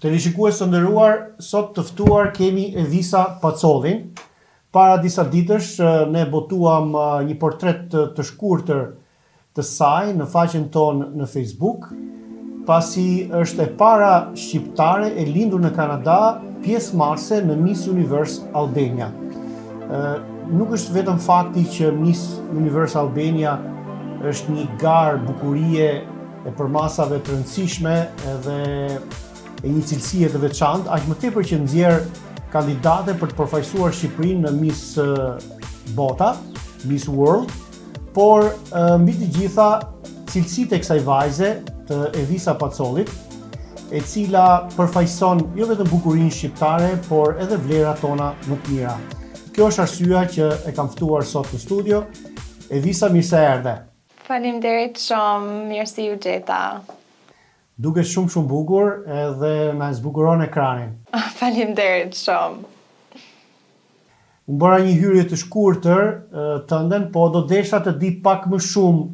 Teleshikues të nderuar, sot të ftuar kemi Evisa Pacollin. Para disa ditësh ne botuam një portret të shkurtër të saj në faqen tonë në Facebook, pasi është e para shqiptare e lindur në Kanada, pjesëmarrëse në Miss Universe Albania. Nuk është vetëm fakti që Miss Universe Albania është një garë bukurie e përmasave të rëndësishme edhe e një cilësie të veçantë, aq më tepër që nxjerr kandidate për të përfaqësuar Shqipërinë në Miss Bota, Miss World, por mbi të gjitha cilësitë e kësaj vajze të Evisa Pacollit, e cila përfaqëson jo vetëm bukurinë shqiptare, por edhe vlerat tona më të mira. Kjo është arsyeja që e kam ftuar sot në studio. Evisa, mirë se erdhe. Faleminderit shumë, mirë se ju gjeta. Dukesh shumë shumë bukur edhe na e zbukuron ekranin. Faleminderit shumë. Unë bëra një hyrje të shkurtër tënden, po do desha të di pak më shumë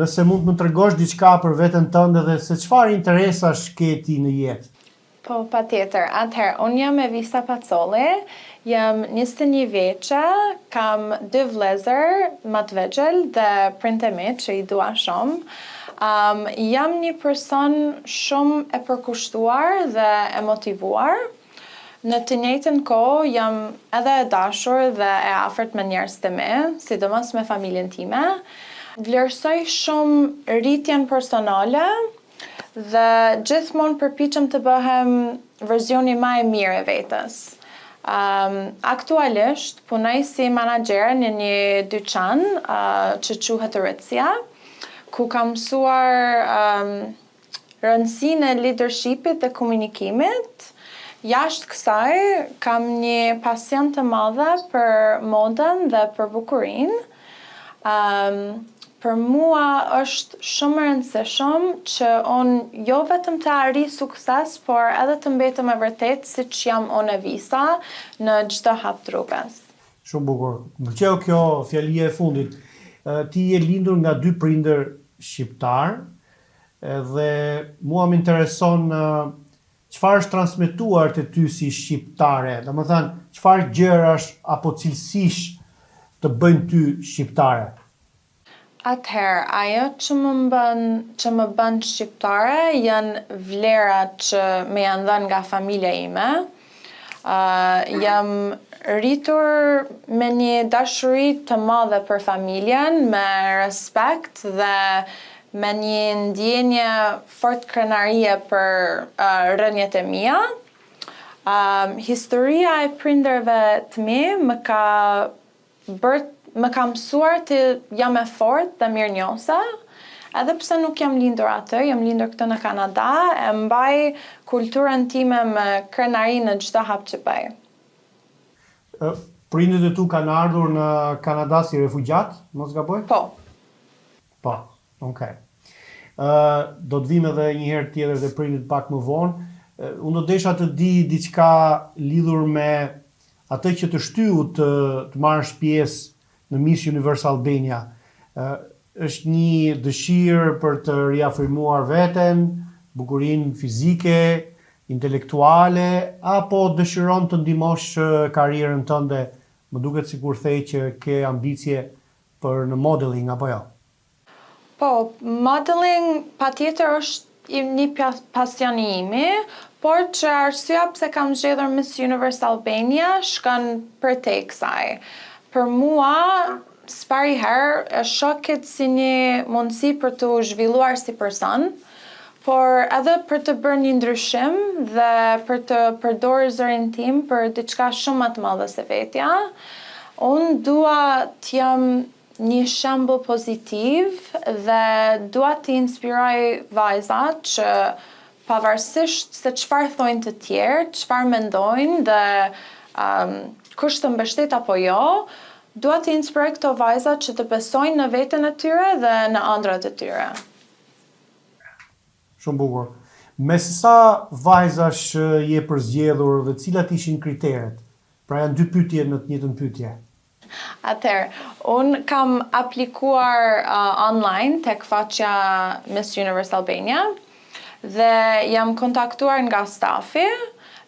nëse mund të më tregosh diçka për veten tënde dhe se çfarë interesash ke ti në jetë. Po, patjetër. Atëherë, unë jam Evisa Pacolli, jam 21 vjeçe, kam dy vëllezër më të vegjël dhe prindët e mi që i dua shumë. Um, jam një person shumë e përkushtuar dhe e motivuar. Në të njëjtën kohë jam edhe e dashur dhe e afërt me njerëzit e mi, sidomos me familjen time. Vlerësoj shumë rritjen personale dhe gjithmonë përpiqem të bëhem versioni ma e mirë e vetes. Um, aktualisht punoj si manaxhere në një dyqan uh, që quhet Aritzia, ku kam mësuar um, rëndësinë e leadershipit dhe komunikimit. Jashtë kësaj, kam një pasion të madhe për modën dhe për bukurinë. Um, për mua është shumë e rëndësishëm që unë jo vetëm të arrij sukses, por edhe të mbetem e vërtet siç jam unë Evisa në çdo hap të rrugës. Shumë bukur. Më pëlqeu kjo fjalia e fundit. Ti je lindur nga dy prindër shqiptar, edhe mua më intereson çfarë është transmetuar te ty si shqiptare, domethënë çfarë gjërash apo cilësish të bëjnë ty shqiptare? Atëherë, ajo që më bën, që më bën shqiptare janë vlerat që më janë dhënë nga familja ime. Uh, jam rritur me një dashuri të madhe për familjen, me respekt dhe me një ndjenjë fort krenarie për uh, rrënjët e mia. Um, historia e prindërve të mi më ka bërë më ka mësuar të jam e fortë dhe mirënjohëse, edhe pse nuk jam lindur aty, jam lindur këtu në Kanada, e mbaj kulturën time me krenari në çdo hap që bëj. Prindët e tu kanë ardhur në Kanada si refugjat, mos gaboj? Po. Po, okay. Ë do të vim edhe një herë tjetër te prindët pak më vonë. Unë do desha të di diçka lidhur me atë që të shtyu të të marrësh pjesë në Miss Universe Albania. Ë është një dëshirë për të riafirmuar veten, bukurinë fizike, intelektuale, apo dëshiron të ndihmosh karrierën tënde? Më duket sikur the që ke ambicie për në modeling apo jo? Po, modeling patjetër është një pasion i imi, por që arsyeja pse kam zgjedhur Miss Universe Albania shkon përtej kësaj. Për mua, s'pari herë, e shoh këtë si një mundësi për të zhvilluar si person, por edhe për të bërë një ndryshim dhe për të përdorur zërin tim për diçka shumë më të madhe se vetja. Unë dua të jam një shembull pozitiv dhe dua të inspiroj vajzat që pavarësisht se çfarë thonë të tjerë, çfarë mendojnë dhe um, kush të mbështet apo jo, dua të inspiroj këto vajza që të besojnë në veten e tyre dhe në ëndrrat e tyre. Shumë bukur. Mes sa vajzash je përzgjedhur dhe cilat ishin kriteret? Pra janë dy pyetje në të njëjtën pyetje. Atëherë, unë kam aplikuar uh, online tek faqja Miss Universe Albania. dhe jam kontaktuar nga stafi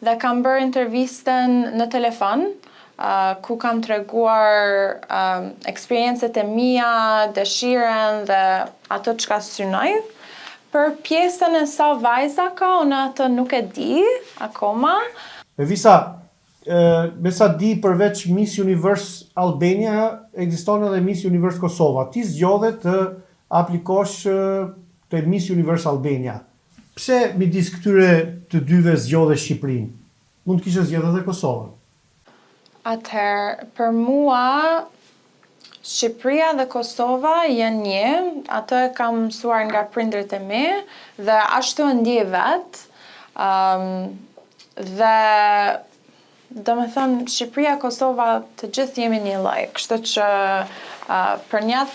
dhe kam bërë intervistën në telefon, ku kam treguar eksperiencat e mia, dëshirën dhe ato çka synoj. Për pjesën e sa vajza ka, unë atë nuk e di akoma. Evisa, me sa di përveç Miss Universe Albania, ekziston edhe Miss Universe Kosova. Ti zgjodhe të aplikosh te Miss Universe Albania. Pse midis këtyre të dyve zgjodhe Shqipërinë? Mund të kishe zgjedhur edhe Kosovën. Atëherë, për mua, Shqipëria dhe Kosova janë një, atë e kam mësuar nga prindërit e mi dhe ashtu e ndjej vetë. Dhe domethënë Shqipëria, Kosova, të gjithë jemi një lloj, kështu që për një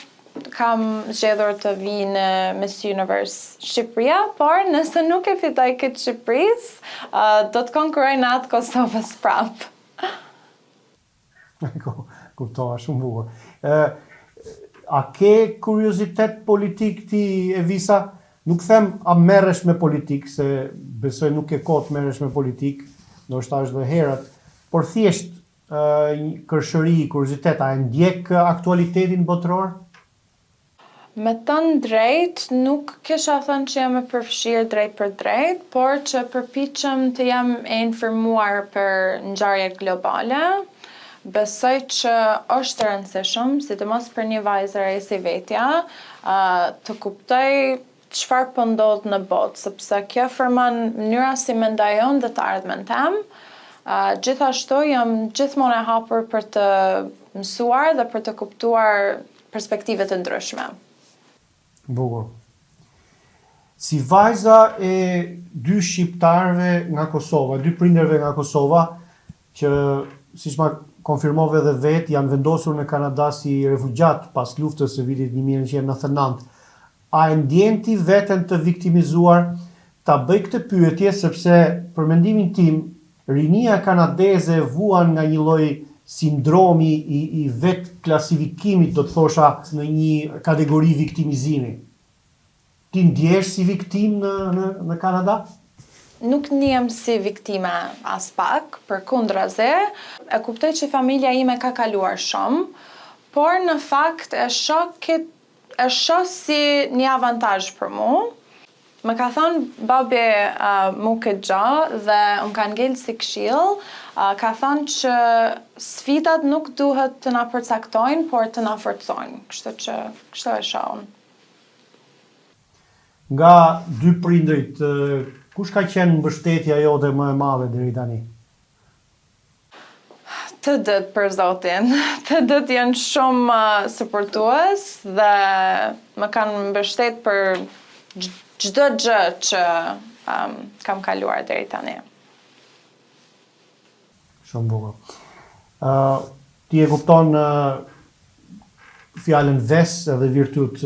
Kam zgjedhur të vij në Miss Universe Shqipëria, por nëse nuk e fitoj këtë Shqipërisë, do të konkurroj në atë Kosovës prapë. Kuptova, shumë bukur. Ë a ke kuriozitet politik ti Evisa? Nuk them a merresh me politikë, se besoj nuk ke kohë të merresh me politikë, ndoshta është dhe herët, por thjesht Kërshëri, kuriozitet, a e ndjek aktualitetin botëror? Me thënë drejt, nuk kisha thënë që jam e përfshirë drejtpërdrejt, por që përpiqem të jem e informuar për ngjarjet globale. Besoj që është e rëndësishëm, sidomos për një vajzë e re si vetja, të kuptoj çfarë po ndodh në botë, sepse kjo formon mënyra si mendoj unë dhe të ardhmen tem. Gjithashtu jam gjithmonë e hapur për të mësuar dhe për të kuptuar perspektive të ndryshme. Bukur. Si vajza e dy shqiptarëve nga Kosova, dy prindërve nga Kosova, që siç ma konfirmove edhe vetë, janë vendosur në Kanada si refugjatë pas luftës së vitit 1999, A e ndjen ti veten të viktimizuar? Ta bëj këtë pyetje sepse për mendimin tim, rinia kanadeze vuan nga një lloj sindromi i i vetëklasifikimit do të thosha në një kategori viktimizimi. Ti ndjehesh si viktimë në në në Kanada? Nuk ndihem si viktime aspak, përkundrazi, e kuptoj që familja ime ka kaluar shumë, por në fakt e shoh këtë E shoh si një avantazh për mu. Më ka thënë babi mu këtë gja dhe më ka ngel si këshillë, ka thënë që sfidat nuk duhet të na përcaktojnë, por të na forcojnë, kështu që kështu e shoh unë. Nga dy prindërit, kush ka qenë mbështetja jote më e madhe deri tani? Të dytë për zotin. Të dytë janë shumë suportues dhe më kanë mbështet për çdo gjë që kam kaluar deri tani. Shumë bukur. Ë ti e kupton fjalën ves edhe virtyt.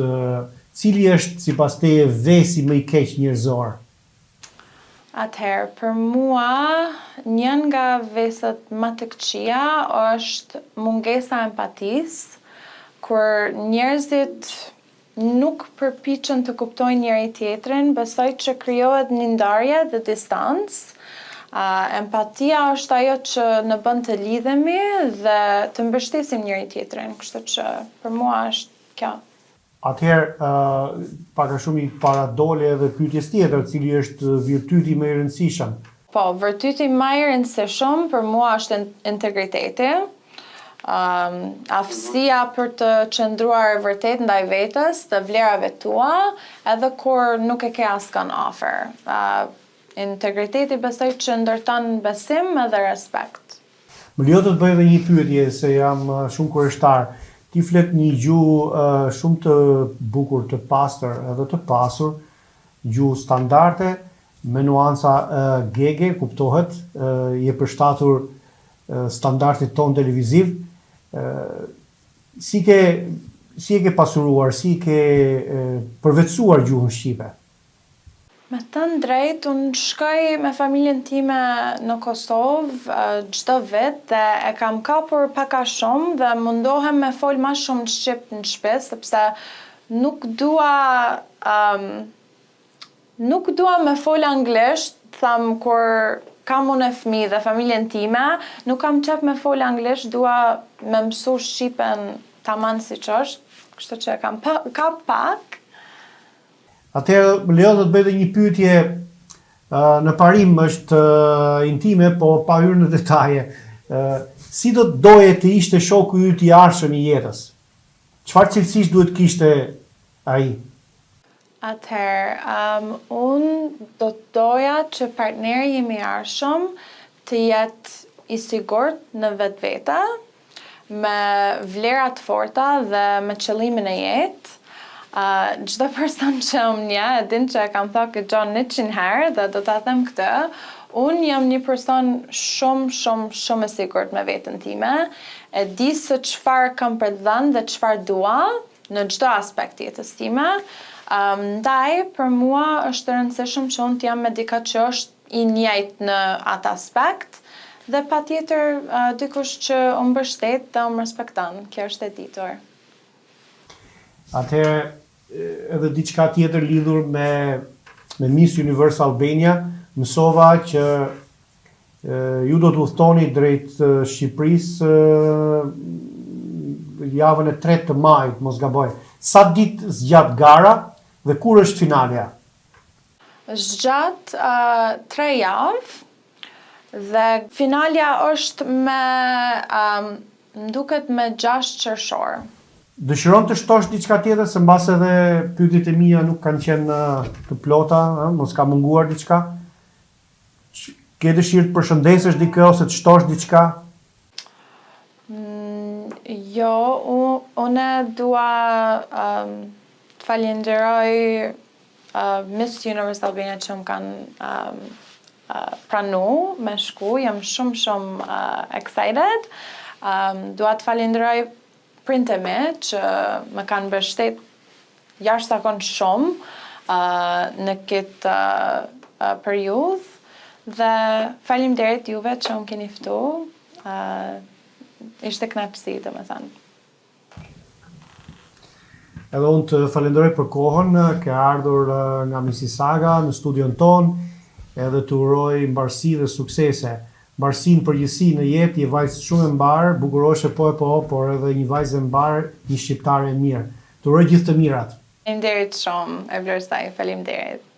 Cili është sipas teje vesi më i keq njerëzor? Atëherë, për mua, një nga veset më të këqija është mungesa e empatisë, kur njerëzit nuk përpiqen të kuptojnë njëri-tjetrin, besoj që krijohet një ndarje dhe distancë. Empatia është ajo që na bën të lidhemi dhe të mbështesim njëri-tjetrin, kështu që për mua është kjo. Atëherë, pak a shumë i paradole edhe pyetjes tjetër, cili është virtyti më i rëndësishëm? Po, virtyti më i rëndësishëm për mua është integriteti, aftësia për të qëndruar e vërtetë ndaj vetes dhe vlerave tua, edhe kur nuk e ke askënd afër. Integriteti besoj që ndërton besim edhe respekt. Më lejo të të bëj edhe një pyetje, se jam shumë kureshtar. Ti flet një gjuhë shumë të bukur, të pastër edhe të pasur, gjuhë standarde, me nuanca gege, kuptohet, je përshtatur standardit tonë televiziv. Si ke si e ke pasuruar, si ke përvetësuar gjuhën shqipe? Me thënë drejt, unë shkoj me familjen time në Kosovë çdo vit dhe e kam kapur pak a shumë dhe mundohem me fol ma shumë shqip në shpi sepse nuk dua. Nuk dua me fol anglisht, tham kur kam unë fëmijë dhe familjen time, nuk kam qef me fol anglisht, dua me mësu shqipen taman siç është, kështu që kam pa, ka pak. Atëherë, më lejo të të bëj edhe një pyetje në parim është intime, po pa hyrë në detaje. Si do të doje të ishte shoku yt i ardhshëm i jetës? Çfarë cilësish duhet të kishte ai? Atëherë, um, unë do të doja që partneri im i ardhshëm të jetë i sigurt në vetvete, me vlera të forta dhe me qëllime në jetë. Uh, çdo person që më njeh e din që e kam thënë këtë gjë 100 herë dhe do ta them këtë. Unë jam një person shumë, shumë, shumë e sigurt me veten time. E di se çfarë kam për të dhënë dhe çfarë dua në çdo aspekt të jetës time. Um, ndaj, për mua është e rëndësishëm që unë të jam me dikë që është i njëjtë në atë aspekt dhe patjetër uh, dikush që më mbështet dhe më respekton. Kjo është e ditur. Atëherë edhe diçka tjetër lidhur me me Miss Universe Albania, mësova që Ju do të udhëtoni drejt Shqipërisë javën e tretë të majit, mos gaboj. Sa ditë zgjat gara dhe kur është finalja? Zgjat uh, tre javë dhe finalja është me um, më duket me 6 qershor. Dëshiron të shtosh diçka tjetër se mbase edhe pyetjet e mia nuk kanë qenë të plota, ëh, mos ka munguar diçka? Ke dëshirë të përshëndesësh dikë ose të shtosh diçka? Mm, jo, unë dua um, të falenderoj uh, Miss Universe Albania që më kanë um, uh, pranu me shku, jam shumë shumë uh, excited. Um, dua të falenderoj prindët e mi që më kanë mbështet jashtëzakon shumë në këtë periudhë dhe faleminderit juve që më keni ftu. Ishte kënaqësi, domethënë. Edhe unë të falenderoj për kohën, ke ardhur nga Mississauga në studion tonë, edhe të uroj mbarësi dhe suksese. Mbarësi në përgjithësi në jetë, je vajzë shumë e mbarë, bukuroshe po e po, por edhe një vajzë e mbarë, një shqiptare e mirë. Të uroj gjithë të mirat. Faleminderit shumë, e vlerësoj, faleminderit.